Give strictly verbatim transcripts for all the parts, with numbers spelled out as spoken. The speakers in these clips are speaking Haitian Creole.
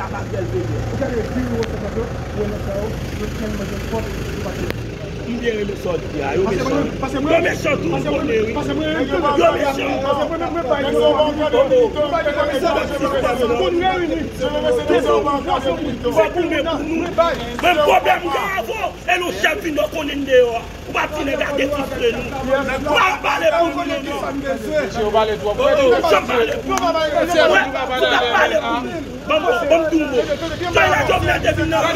Ou gade vire yo se konsa, yo nan sa yo, yo tèlman gen fòs, yo pa tèlman. M byen renmen sa w di a, yo mechan. Yo mechan tou, m konnen, wi. Yo mechan. Fò goumen pou nou. Menm pwoblèm m gen avè w, e nou chèf vin, nou konnen n deyò a. Ou pa ti nèg a gen ti fre nou. Ou pa pale pou nou, non. Mesye, ou pale twòp. Ou janm pale pou nou. Ou pa pale pou nou. Ban m, ban m di w mo. Tande lè Jovenel te vin nan, e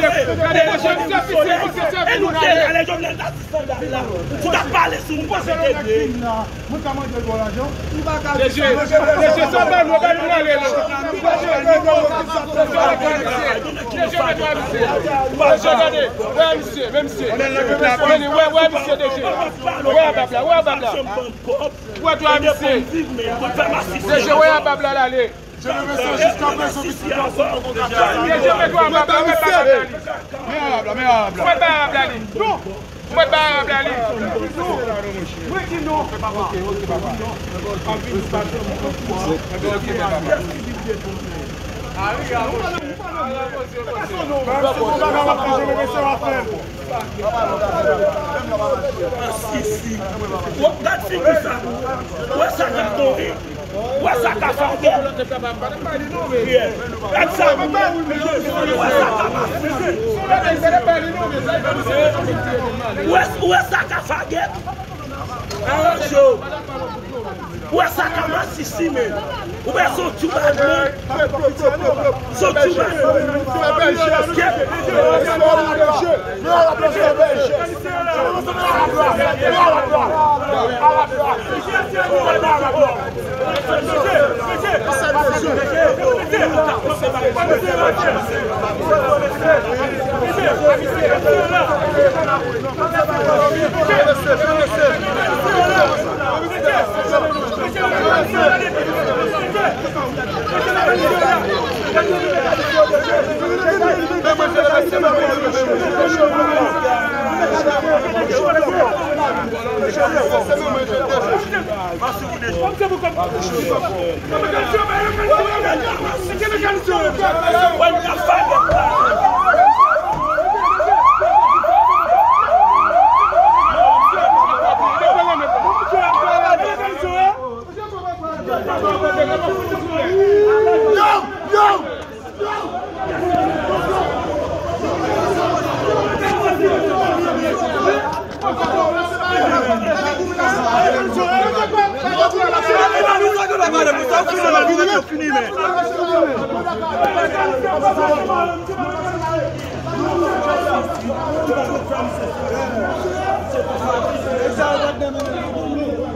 nou te la, lè Jovenel t ap di sandal la. Ou t ap pale sou nou, pa se te vre. Mwen ka mande gwo lajan. Mesye, mesye, sa ban nou, ban nou ale, non. Mesye, mesye, tande. Mesye, tande. Wè misye, men misye. Wè, wè misye, D J. Wè a bab la, wè a bab la. Wè twa misye. D J, wè a bab la, l ale. Je le ressens jusqu'à présent que tu dois se rencontrer. D J, mete w a bab la, mete w a bab la. Men arab la, men arab la. Mwen bay arab la li. Non. Mwen bay arab la li. Non. Mwen di non. Ok, ok, papa. Ok, papa. Si, si. Gad figi sa. Wè sa k ap tonbe. Wè sa k ap fage. Gad sa. Wè sa k ap fage. Wè, wè sa k ap fage. Aranje w. Wè sa k ap masisi, men. Ou wè se yon tyoubad, men. Se yon tyoubad.